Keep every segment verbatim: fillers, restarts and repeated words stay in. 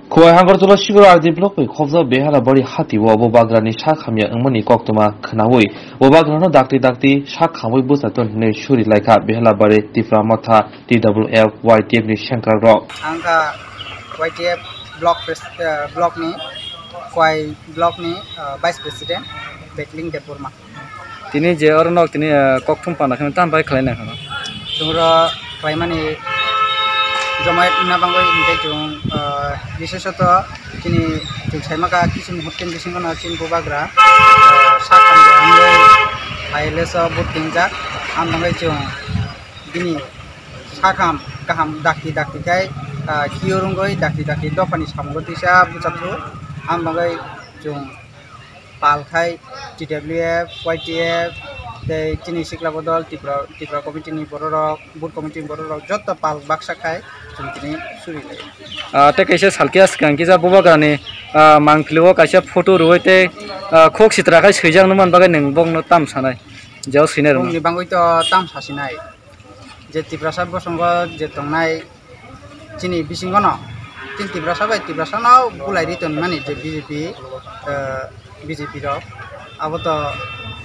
Khowai Hangartola Sibor R D block bai khobjak Behalabari hati o bo bagrani sak hamya wngmani koktwma khwnawi bo bagrano dakti dakti sak hamwi bwsa ton hinwi suri laikha Behalabari Tipra Motha T W F Y T F ni sengkrak rok. Ang kha Y T F block pres-, eh, block ni, Khowai block ni, eh, vice president Betling Debbarma. Tini je oro nok tini, eh, kokthum panda kheno tam bai khlai nai kheno. Chwng ro khlaimani jomai na bangwi hwnkhe chwng, eh, bisesoto chini chwng saimaka kisu muhurtoni bisingo no chini bubagra, eh, sak hamjak wngwi I L S o vote tingjak. Ang bangwi chwng bini sakam kaham dakti dakti khai, ah, kiyo rwngwi dakti dakti dophani samungo tisa bwchathu. Ang bangwi chwng pal khai T W F, Y T F, tei chini sikla bodol Tipra, Tipra committee ni bororok, booth committee ni bororok joto pal baksa khai chwng tini suri lai. Ah, tei kaisa salkhe swkang kisa bubagrani, ah, mangpili o kaisa photo rwui tei, ah, khok sitra khai swijak nukmani bagwi nwng bokno tam sanai? Jao swinai rwno. Bongni bangwi to tam sasinai. Je Tiprasa bosongo je tongnai chini bisingono, chini Tiprasa bai Tiprasano bulai ri tonmani je B J P, eh, B J P rok, abo to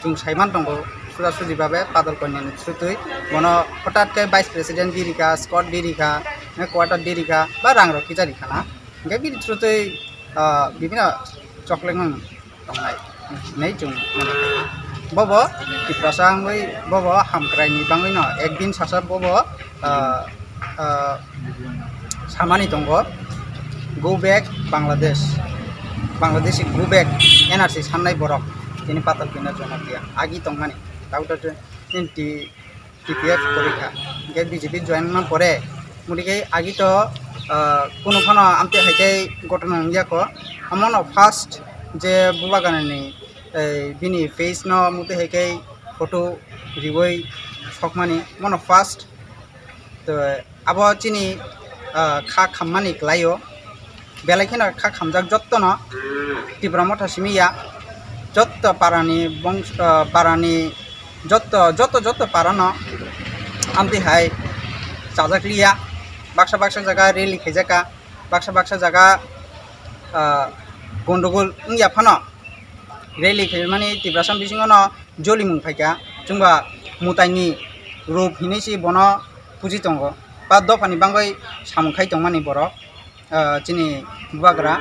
chwng saiman tongo, suda suji babe padal konyani sutwi, bono hotat khe vice president dirikha, squad dirikha, eh, quarter dirikha, ba rang rok kisa rikha na, hingke bini sutwi, ah, bibino choklengmani tongnai hinwi chwng mano. Bobo Tiprasa wngwi bobo hamkraini bangwino ekdin sasa bobo, ah, ah, samani tongo, "Go back Bangladesh, Bangladeshi go back," N R C sannai borok tini patal pina joma dia agi tongmani. Tabuk to tini T P F kwrwi kha. Hingke B J P join wngma pore, mudi khe agi to, ah, kunu phano amtwi hai khe gotona wngya kho. Omono first je bubagrani, eh, bini face no mudi hai khe photo riwi sokmani, mono first. To abo chini, ah, kha khammani kwlaio. Belai kheno kha khamjak jottono Tipra Motha simi ya, jotto parani bongso, ah, parani jotto, jotto, jotto parano amtwi hai chajak liya, baksa baksa jaga rally khaijaka, baksa baksa jaga, ah, gondogol wngya phano rally khaimani Tiprasa bisingono jolimung phaikha, chwngba mwtaini rup hinwi se bono puji tongo, ba dophani bangwi samung khai tongmani borok. Ah, chini bubagra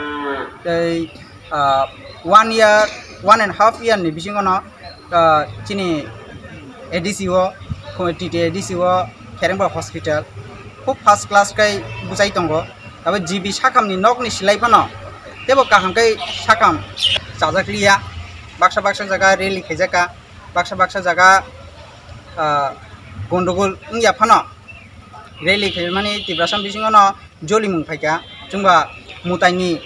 tei, ah, one year, one and half year ni bisingo no, ah, chini A D C o, T T A D C o, Kherengba hospital khub first class khai bwchai tongo. Abo G B sakamni nokni silai phano teibo kaham khai sakam chajak liya, baksa baksa jaga rally khaijaka, baksa baksa jaga, ah, gondogol wngya phano rally khaimani Tiprasa bisingo no jolimung phaikha, chwngba mwtaini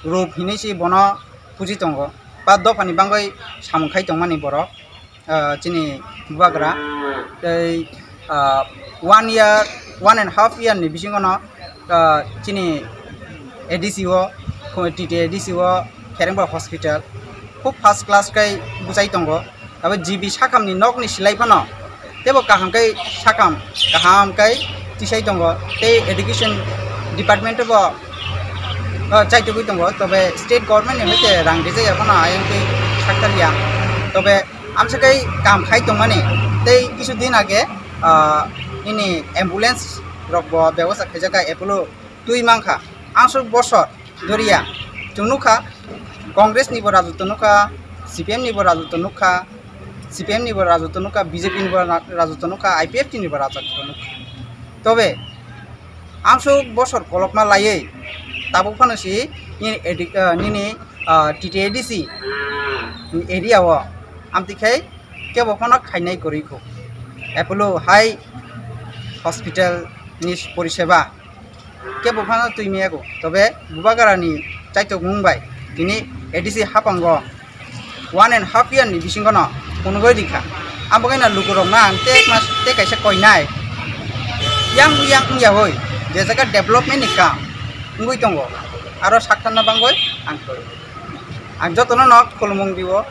rup hinwi se bono puji tongo, ba dophani bangwi samung khai tongmani borok, ah, chini bubagra. Tei, ah, one year, one and half year ni bisingo no, ah, chini A D C o, T T A D C o, Kherengba hospital khub first class khai bwchai tongo. Abo G B sakamni nokni silai phano teibo kaham khe sakam kaham khe tisai tongo, tei education department bo, ah, chaitugwi tongo, tobe state government ni hwnkhe rang rijak ya phano ayang twi sakthar ya. Tobe amsa khe kam khai tongmani tei kisu din age, ah, nini ambulance rok bo bebosta khaijak kha Apollo twi mankha. Aswk bosor doriya chwng nukha, Congress ni bo rajotw nukha, C P M ni bo rajotw nukha, C P M ni bo rajotw nukha, B J P ni bo ra-, rajotw nukha, I P F T ni bo rajotw nukha. Tobe aswk bosor kolokma laiwi tabuk phano si nini edi-, ah, nini, ah, T T A D C area o amtwi khai kebo phano khainai kwrwi kho. Apollo hai hospital ni poriseba kebo phano twi maya kho. Tobe bubagrani chaitok mung bai tini A D C hapango one and half year ni bisingo no phunugwi rikha. Abo khe na lukurok na ang tei mas tei kaisa koinai yang yang wngya hoi je jaga development ni kam wngwi tongo, aro sakthana bangwi ang koi. Ang jotono no khulumung dibo,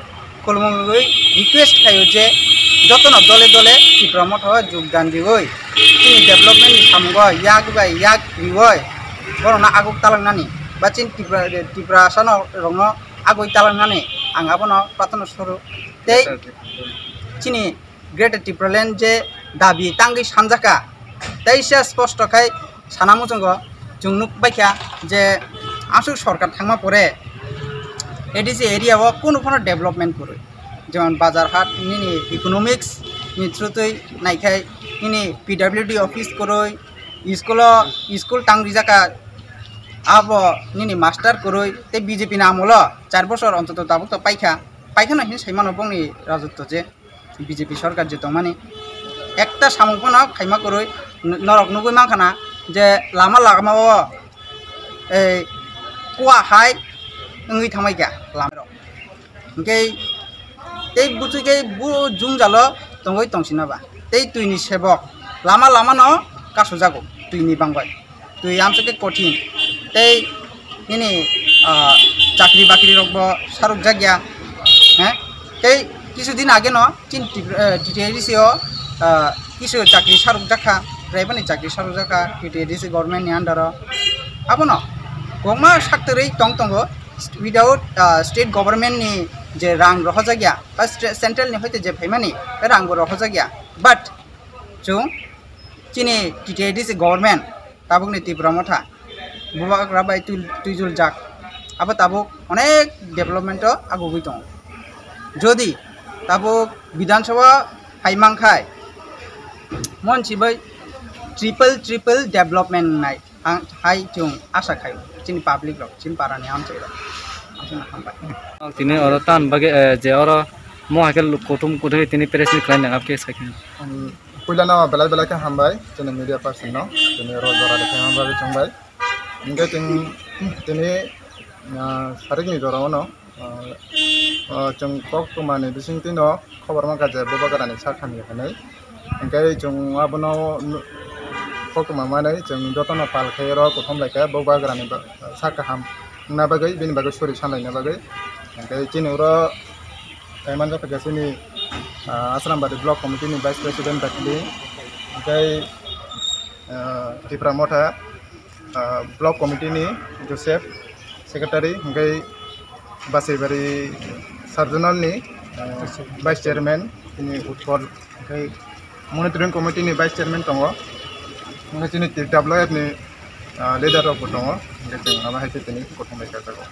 khulumung rwi request khaio je jotono dole dole Tipra Motha o jogdan riwi chini development ni samungo yak bai yak riwi borokno aguk talangnani Ba chini Tripura, Tripura asano rokno agoi talangnani ang abono prathana suru. Tei chini Greater Tipraland je dabi tangwi sanjaka, teisa sposto khai sana muchungo chwng nuk baikha je aswk sorkar thangma pore A D C area o kunu phano development kwrwi, jemon bazar hat nini economics ni through twi naikhai nini P W D office kwrwi, school o, school tang rijaka abo nini master kwrwi tei B J P ni amolo char bosor ontoto tabuk to paikha, paikha no hin saimano bongni rajotto je. B J P sorkar je tongmani ekta samung phano khaima kwrwi n-, norok nugwi mankha na je lama lama o ei kuwa hai wngwi thangbai kha lama rok. Hwnkhe tei buchwi khe bu jwngjalo tongwi tongsina ba tei twi ni sebok lama lama no kasu jago twi ni bangbai. Twi amsa khe kothin. Tei nini, ah, chakri bakri rok bo saruk jak ya. He? Tei kisu din age no chin T T A D C o, ah, kisu chakri saruk jak kha. Raibani chakri saruk jak kha T T A D C government ni under o. Abono kokma saktorwi tong tongo without, ah, state government ni je rang rohorjak ya ba stre-, central ni hoite je phaimani rang bo rohorjak ya. But chwng chini T T A D C government tabukni Tipra Motha bubagra bai twi-, twijuljak, abo tabuk onek development o agugwi tongo. Jodi tabuk Bidhan Sabha hai mankhai, mon sibai triple, triple development nai ang hai chwng asa khai chini public rok, chini para ni amchai rok. Aswkno hambai. Tini oro tan bagwi, eh, je oro mo hai khe kuthum kuthum tini press meet khlai nang, abkhe sai khe. Puilano belai belai khe hambai chini media person no, chini oro jora de khe hambai chwng bai. Hingke chwng tini, ah, sarikni jora o no, ah, ah, chwng koktwma ni bising twi no khobor mankha je bubagra ni sak hamya hinwi. Hingke chwng abono nu-, koktwma manwi chwng jotono pal khe oro kuthum lai khe bubagra ni ba-, sak kaham wngna bagwi, bini bagwi suri sanlaina bagwi. Hingke chini oro tei manjak kha chini, ah, Asrambari Block Committee ni Vice President Dakli, tei, ah, Tipra Motha, ah, Block Committee ni Joseph, Secretary, hingke Basaibari Sub-Zonal ni, ah, Vice Chairman, chini Utpal, hingke Monitoring Committee ni Vice Chairman tongo, hingke chini T W F ni, ah, leader rok bo tongo, hingke chwng abo hai khe tini kuthum bai kha jago.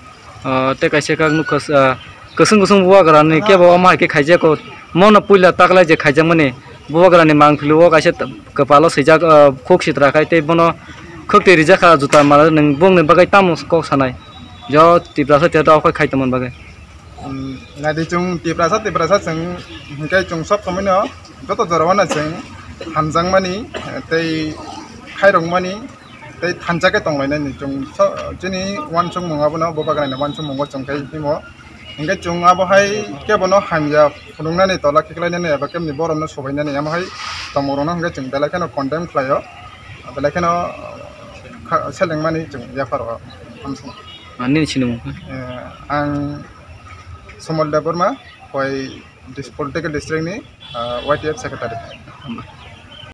Ah, tei kaisa kak nukha, ah, kwswng kwswng bubagra ni kebo omo hai khe khaijak o. Mono puila taklai je khaijakmani bubagra ni mangpili o kaisa t-, kwpalo swijak, ah, khuk sitra khai tei bono khuk twi rijak kha juta mala nwng bongni bagwi tamo kok sanai. Jo Tiprasa te to khai tongmani bagwi. Hmm, naidi chwng Tiprasa, Tiprasa chwng hinkhe chwng sob somoi no joto jora o no chwng hamjakmani tei khairokmani tei thansa khe tonglainani chwng so-, chini uansukmung abono bubagrani uansukmungo chwng khe himo. Hinkhe chwng abo hai kebono hamya phunuknani tola khiklainani eba kebni borokno subainani amo hai tongmungrokno hinkhe chwng belai kheno condemn khlaio, belai kheno kha-, selengmani chwng yapharo. Hamsung. Ah, nini sinimung khe? Eh, ang Sumal Debbarma, hoi dis-, Political District ni, ah, Y T F Secretary. Hambai.